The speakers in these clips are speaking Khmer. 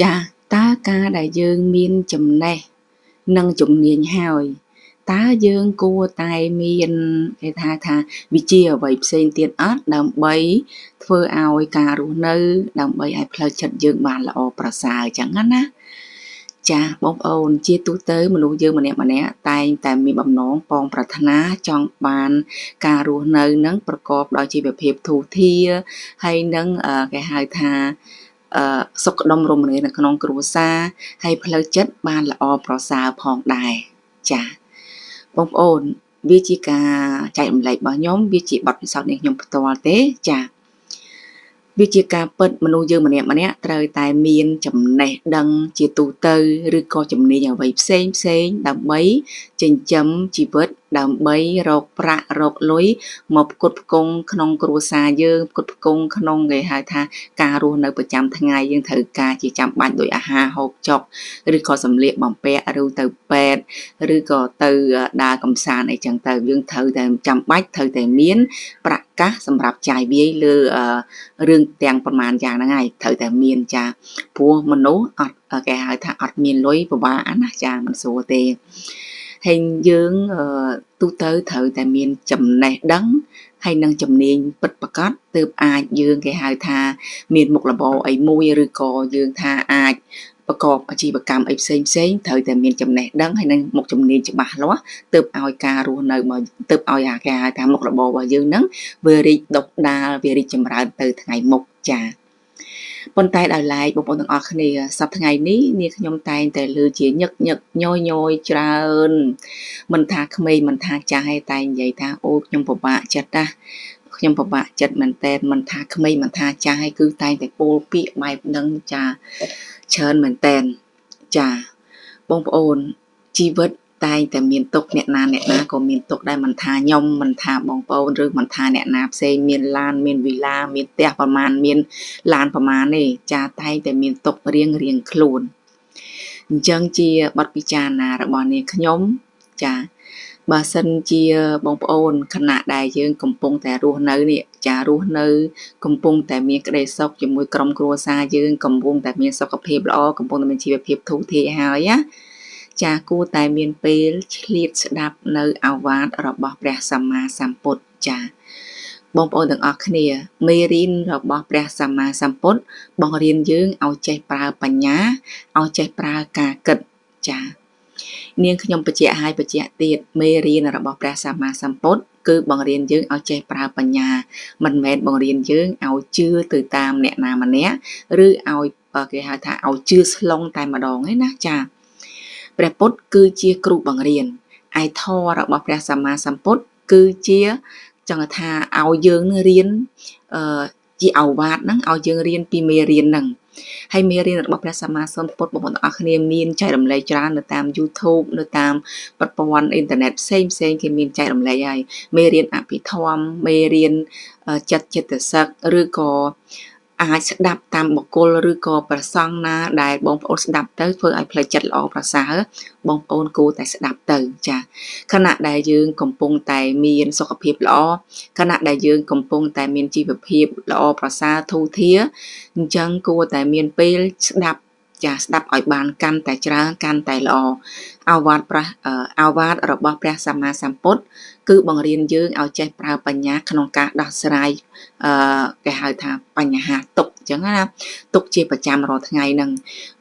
ចាតើការដែលយើងមានចំណេះនិងជំនាញហើយតើយើងគួរតែមានគេថាវិជ្ជាអ្វីផ្សេងទៀតអត់ដើម្បីធ្វើឲ្យការរស់នៅដើម្បីឲ្យផ្លូវចិត្តយើងបានល្អប្រសើរអញ្ចឹងណាចាបងប្អូនជាទូទៅមនុស្សយើងម្នាក់ៗតែងតែមានបំណងប៉ងប្រាថ្នាចង់បានការរស់នៅនឹងប្រកបដោយជីវភាពធូរធារហើយនឹងគេហៅថាសុខដុមរមនានៅក្នុងគ្រួសារហើយផ្លូវចិត្តបានល្អប្រសើរផងដែរចាបងប្អូនវាជាការចែករំលែករបស់ខ្ញុំវាជាបទពិសោធន៍នៃខ្ញុំផ្ទាល់ទេចាវាជាការពិតមនុស្សយើងម្នាក់ៗត្រូវតែមានចំណេះដឹងជាទូទៅឬក៏ជំនាញអ្វីផ្សេងផ្សេងដើម្បីចិញ្ចឹមជីវិតដើម្បីរកប្រាក់រកលុយមកផ្គត់ផ្គង់ក្នុងគ្រួសារយើងផ្គត់ផ្គង់ក្នុងគេហៅថាការរស់នៅប្រចាំថ្ងៃយើងត្រូវការជាចាំបាច់ដោយអាហារហូបចុកឬក៏សម្លៀកបំពាក់ឬទៅពេទ្យឬក៏ទៅដើរកម្សាន្តអីចឹងទៅយើងត្រូវតែចាំបាច់ត្រូវតែមានប្រាក់កាសសម្រាប់ចាយវាយលើរឿងទាំងប្រមាណយ៉ាងហ្នឹងហើយត្រូវតែមានចាព្រោះមនុស្សអត់គេហៅថាអត់មានលុយពិបាកណាចាមិនស្រួលទេហើយយើងទូទៅត្រូវតែមានចំណេះដឹងហើយនឹងជំនាញពិតប្រាកដទើបអាចយើងគេហៅថាមានមុខរបរអីមួយឬក៏យើងថាអាចប្រកបអាជីវកម្មអីផ្សេងផ្សេងត្រូវតែមានចំណេះដឹងហើយនឹងមុខជំនាញច្បាស់លាស់ទើបឲ្យការរស់នៅមកទើបឲ្យអាគេហៅថាមុខរបររបស់យើងហ្នឹងវារីកដុះដាលវារីកចម្រើនទៅថ្ងៃមុខចាប៉ុន្តែដោយឡែកបងប្អូនទាំងអស់គ្នាសប្តាហ៍ថ្ងៃនេះនាងខ្ញុំតែងតែលើជាញឹកញឹកញយញយច្រើនមិនថាក្មេងមិនថាចាស់ឯតែនិយាយថាអូខ្ញុំពិបាកចិត្តណាខ្ញុំពិបាកចិត្តមែនតើមិនថាក្មេងមិនថាចាស់ឯគឺតែងតែពោលពាក្យបែបហ្នឹងចាច្រើនមែនតើចាបងប្អូនជីវិតតែងតែមានទុក្ខអ្នកណាអ្នកណាក៏មានទុក្ខដែរមិនថាខ្ញុំមិនថាបងប្អូនឬមិនថាអ្នកណាផ្សេងមានឡានមានវីឡាមានផ្ទះប្រមាណមានឡានប្រមាណទេចាតែងតែមានទុក្ខរៀងរៀងខ្លួនអញ្ចឹងជាបទពិចារណារបស់នាងខ្ញុំចាបើសិនជាបងប្អូនខណៈដែលយើងកំពុងតែរស់នៅនេះចារស់នៅកំពុងតែមានក្តីសុខជាមួយក្រុមគ្រួសារយើងកំពុងតែមានសុខភាពល្អកំពុងតែមានជីវភាពធូរធារហើយណាចាគួរតែមានពេលឆ្លៀតស្ដាប់នៅឱវាទរបស់ព្រះសម្មាសម្ពុទ្ធចាបងប្អូនទាំងអស់គ្នាមេរៀនរបស់ព្រះសម្មាសម្ពុទ្ធបង្រៀនយើងឲ្យចេះប្រើបញ្ញាឲ្យចេះប្រើការគិតចានាងខ្ញុំបញ្ជាក់ឲ្យបញ្ជាក់ទៀតមេរៀនរបស់ព្រះសម្មាសម្ពុទ្ធគឺបង្រៀនយើងឲ្យចេះប្រើបញ្ញាមិនមែនបង្រៀនយើងឲ្យជឿទៅតាមអ្នកណាម្នាក់ឬឲ្យគេហៅថាឲ្យជឿស្លងតែម្ដងឯណាចាព្រះពុទ្ធគឺជាគ្រូបង្រៀនឯធម៌របស់ព្រះសម្មាសម្ពុទ្ធគឺជាចង់ថាឲ្យយើងនឹងរៀនជាឱវាទហ្នឹងឲ្យយើងរៀនពីមេរៀនហ្នឹងហើយមេរៀនរបស់ព្រះសម្មាសម្ពុទ្ធបងប្អូនទាំងអស់គ្នាមានចែករំលែកច្រើននៅតាម YouTube នៅតាមប្រព័ន្ធអ៊ីនធឺណិតផ្សេងផ្សេងគេមានចែករំលែកហើយមេរៀនអភិធម្មមេរៀនចិត្តចេតសិកឬក៏អាចស្ដាប់តាមបុគ្គលឬក៏ប្រសង់ណាដែលបងប្អូនស្ដាប់ទៅធ្វើឲ្យផ្លូវចិត្តល្អប្រសើរបងប្អូនគួរតែស្ដាប់ទៅចាខណៈដែលយើងកំពុងតែមានសុខភាពល្អខណៈដែលយើងកំពុងតែមានជីវភាពល្អប្រសើរធូរធារអញ្ចឹងគួរតែមានពេលស្ដាប់ចាស្ដាប់ឲ្យបានកាន់តែច្រើនកាន់តែល្អឱវាទព្រះឱវាទរបស់ព្រះសម្មាសម្ពុទ្ធគឺបង្រៀនយើងឲ្យចេះប្រើបញ្ញាក្នុងការដោះស្រាយគេហៅថាបញ្ហាទុក្ខអញ្ចឹងណាទុក្ខជាប្រចាំរាល់ថ្ងៃហ្នឹង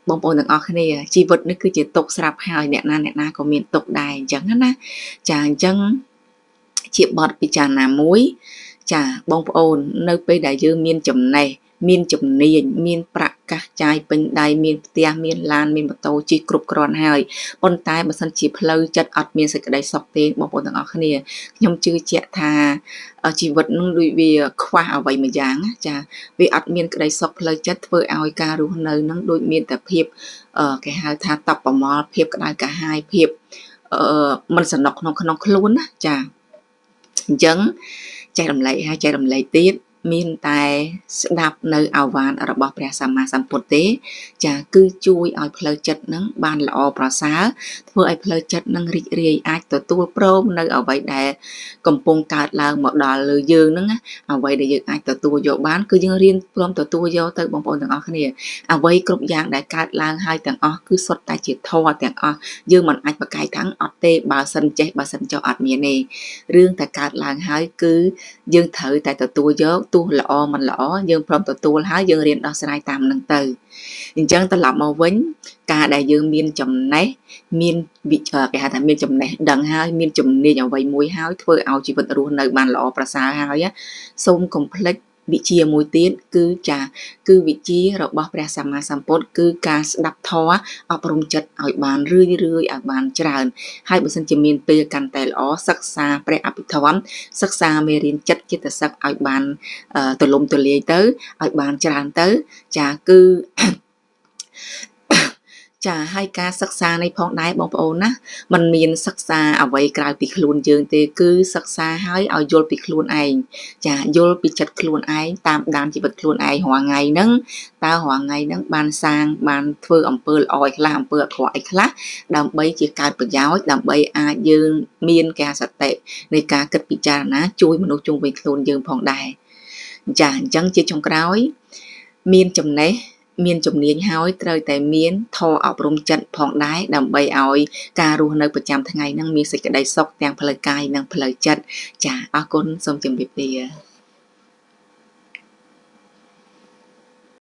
បងប្អូនទាំងអស់គ្នាជីវិតនេះគឺជាទុក្ខស្រាប់ហើយអ្នកណាអ្នកណាក៏មានទុក្ខដែរអញ្ចឹងណាចាអញ្ចឹងជាបទពិចារណាមួយចាបងប្អូននៅពេលដែលយើងមានចំណេះមានជំនាញមានប្រាក់កាសចាយពេញដៃមានផ្ទះមានឡានមានម៉ូតូជិះគ្រប់គ្រាន់ហើយប៉ុន្តែបើសិនជាផ្លូវចិត្តអត់មានសេចក្តីសុខទេបងប្អូនទាំងអស់គ្នាខ្ញុំជឿជាក់ថាជីវិតនឹងដូចវាខ្វះអ្វីមួយយ៉ាងចាវាអត់មានក្តីសុខផ្លូវចិត្តធ្វើឲ្យការរស់នៅនឹងដូចមានតែភាពគេហៅថាតបប្រមល់ភាពក្តៅក្រហាយភាពមិនស្រណុកក្នុងខ្លួនណាចាអញ្ចឹងចែករំលែកហើយចែករំលែកទៀត មានតែស្ដាប់នៅឱវាទរបស់ព្រះសម្មាសម្ពុទ្ធទេ ចាគឺជួយឲ្យផ្លូវចិត្តនឹងបានល្អប្រសើរ ធ្វើឲ្យផ្លូវចិត្តនឹងរីករាយ អាចទទួលព្រមនៅអ្វីដែលកំពុងកើតឡើងមកដល់លើយើងហ្នឹងណា អ្វីដែលយើងអាចទទួលយកបាន គឺយើងរៀនព្រមទទួលយកទៅបងប្អូនទាំងអស់គ្នា អ្វីគ្រប់យ៉ាងដែលកើតឡើងហើយទាំងអស់ គឺសុទ្ធតែជាធម៌ទាំងអស់ យើងមិនអាចប្រកែកថាអត់ទេ បើសិនចេះបើសិនចុះអត់មានទេ រឿងតែកើតឡើងហើយគឺយើងត្រូវតែទទួលយក ទោះល្អមិនល្អយើងព្រមទទួលហើយយើងរៀនដោះស្រាយតាមនឹងទៅ អញ្ចឹងត្រឡប់មកវិញ ការដែលយើងមានចំណេះមានវិគេហៅថាមានចំណេះដឹងហើយ មានជំនាញអ្វីមួយហើយ ធ្វើឲ្យជីវិតរស់នៅបានល្អប្រសើរហើយ សូមកុំភ្លេចវិជាមួយទៀតគឺចាគឺវិជារបស់ព្រះសម្មាសម្ពុទ្ធ គឺការស្ដាប់ធម៌អប់រំចិត្តឲ្យបានរឿយរឿយឲ្យបានច្រើន ហើយបើសិនជាមានពេលកាន់តែល្អ សិក្សាព្រះអភិធម្ម សិក្សាមេរៀនចិត្តចេតសិកឲ្យបានទូលំទូលាយទៅ ឲ្យបានច្រើនទៅ ចាគឺចាហើយការសិក្សានេះផងដែរបងប្អូនណា มันមានសិក្សាអ្វីក្រៅពីខ្លួនយើងទេ គឺសិក្សាហើយឲ្យយល់ពីខ្លួនឯង ចាយល់ពីចិត្តខ្លួនឯង តាមដានជីវិតខ្លួនឯងរាល់ថ្ងៃហ្នឹង តើរាល់ថ្ងៃហ្នឹងបានសាងបានធ្វើអំពើល្អឲ្យខ្លះ អំពើអាក្រក់ឲ្យខ្លះ ដើម្បីជាកើតប្រយោជន៍ ដើម្បីអាចយើងមានការសតិនៃការគិតពិចារណាជួយមនុស្សជុំវិញខ្លួនយើងផងដែរ ចាអញ្ចឹងជាចុងក្រោយ មានចំណេះមានជំនាញហើយត្រូវតែមានធម៌អប់រំចិត្តផងដែរ ដើម្បីឲ្យការរស់នៅប្រចាំថ្ងៃនឹងមានសេចក្តីសុខទាំងផ្លូវកាយនិងផ្លូវចិត្ត ចាអរគុណសូមជម្រាបលា។